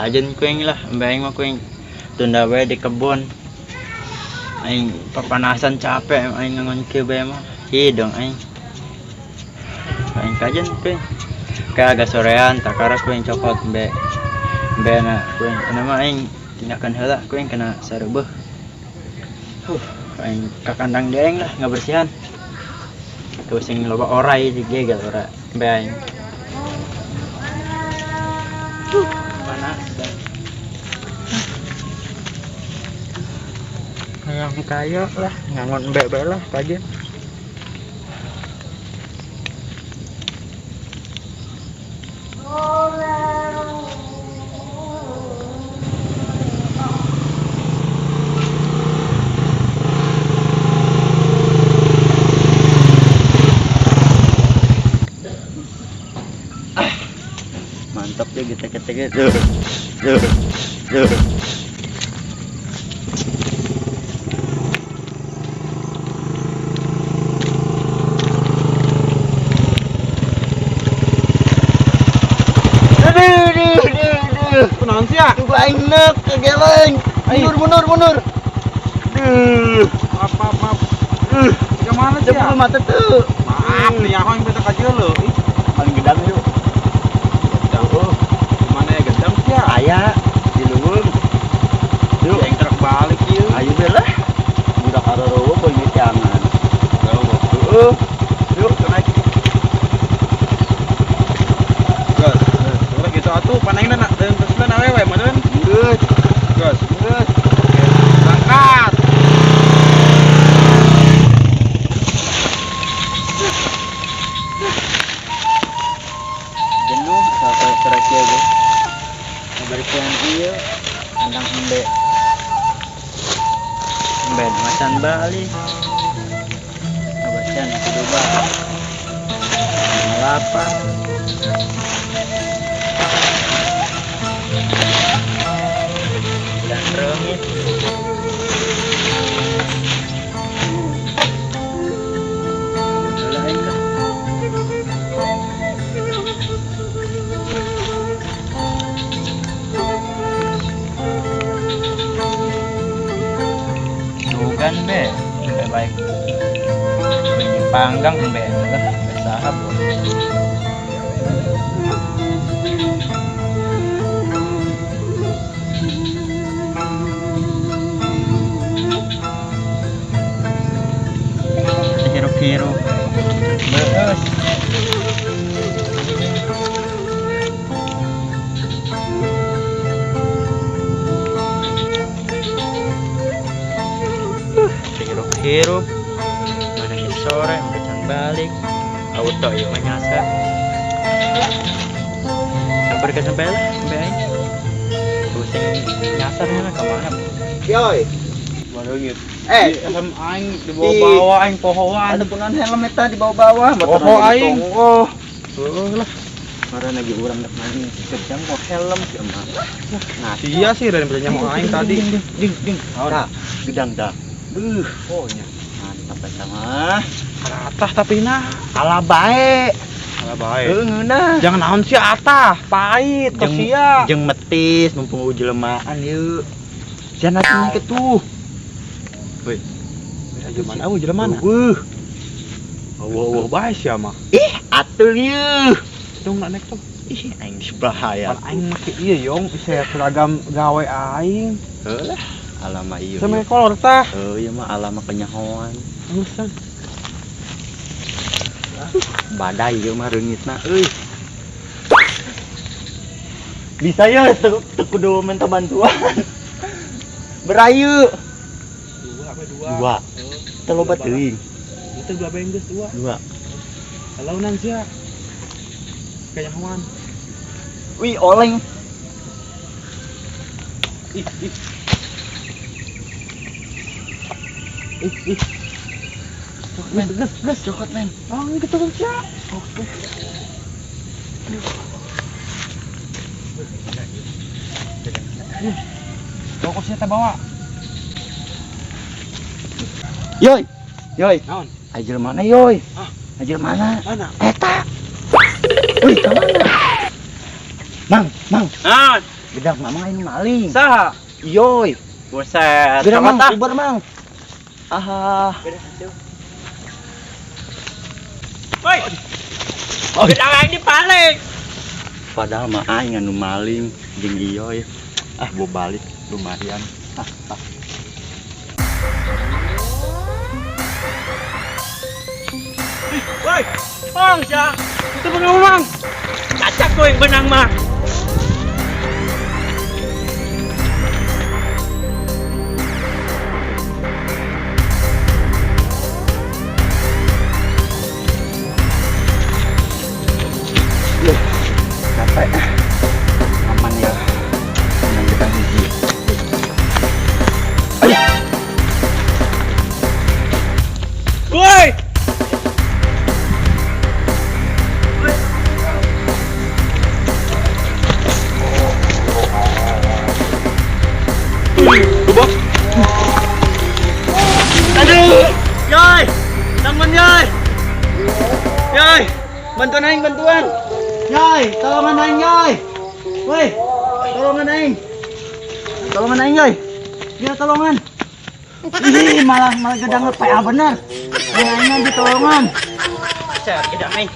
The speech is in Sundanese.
Kajen kuing lah, embe aing mah kuing tunda we di kebun. Aing papanasan capek aing ngangon kieu bae mah. Hidung aing. Aing kajen kuing. Kayak agak sorean takara kuing cokot embe. Embe na kuing kana mah aing tindakan heula kuing kena sareubeah. Huh, aing ka kandang deui aing lah ngabersihan. Terus sing loba orai digegel ora embe aing. Panas. Hayang kayo lah, ngangon embe bae lah kajen. Mantap ya kita ketek tuh. Tuh. Tuh. Aduh. Kunaon sia? Tuh aing nek kegeleng. Mundur, mundur, mundur. Duh. Maaf, maaf, maaf. Ke mana sia? Sebelum mata tuh. Maaf, nih aku yang beta kajian lo. Ih, paling gedang yuk. Gedang. Mana ya gedang sia? Aya di luhur. Yuk, yang truk balik yuk. Ayo deh lah. Budak arorowo boy nyecangan. Heeh. Yuk, naik. Gas. Udah gitu atuh panangna nak deun terusna awewe meureun. Geus. Gas. Geus. Oke. Berangkat. Jenuh sampai terakhir ge. Ngabersihan ieu kandang embe. Embe macan Bali. Ngabersihan kudu bae. Ngalapa. Dan reungit. Ulah aing lah. Dugan be, embe baik. Embe panggang embe lah, embe sahab. Hirup-hirup. Beus. Hirup-hirup. Mana ke sore, mereka balik. Auto ieu mah nyasar. Sampai ke sampai lah, sampai aing. Pusing nyasar lah ke mana? Yoi. Bareungit. Helm aing dibawa-bawa aing pohoan. Ada punan helm eta dibawa-bawa, motor Poho aing. Oh. Heuh lah. Mara lagi urang rek mandi kejam kok helm si emak. Nah, sia sih dari nyaho aing tadi. Ding ding ding. Tah, gedang dah. Oh nya. Mantap eta mah. Atah tapi nah ala bae. Ala bae. Heuh ngeunah. Jangan naon sia atah, pahit tos sia. Jeung metis mumpung eueuh jelemaan ieu. Sia naik tuh. Woi. Jelema eueuh jelema mana? Eueuh. Eueuh bae sia mah. Ih, atuh ieu. Dong nak naik tuh. Ih, aing geus bahaya. Pan aing make ieu yong, bisa seragam gawe aing. Heuh lah, alama ieu. Sama kolor tah. Heuh, ieu mah alama kenyahoan. Geus. Badai ieu mah reungitna euy. Bisa ya teu kudu minta bantuan. Berayu. Dua apa dua? Dua. Teu loba teuing. Itu dua benggeus dua. Dua. Launan sia. Kanyahoan. Wih, oleng. Ih, ih. Ih, ih. Men, gas, gas, cokot men. Oh, gitu kan sia. Oke. Fokusnya teh bawa. Yoi. Yoi. Naon? Ajil mana yoi? Hah? Ajil mana? Mana? Eta. Wih, ka mana? Mang, mang. Naon? Bedak mamang aing maling. Saha? Iyoy. Buset. Bedak mang, Cokot, ah. ubar mang. Ah. Woi. Gedang aing dipaling. Padahal mah aing anu maling jeung Iyoy. Ah, gua balik lumayan. Ah, ah. Woi, mang sia. Itu benang mang. Cacak kowe yang benang mah. Loh, capek. Aman ya. Menang kita hiji. Ayo. Woi. Bos. Aduh. Yoy. Temen yoy. Yoy, bantuan aing bantuan. Yoy, tolongan aing, Yoy. Woi, tolongan aing. Tolongan aing, Yoy. Ya, tolongan. Ih, malah malah gedang lepeh bener. Ya, aing ditolongan. Buset, gedang aing.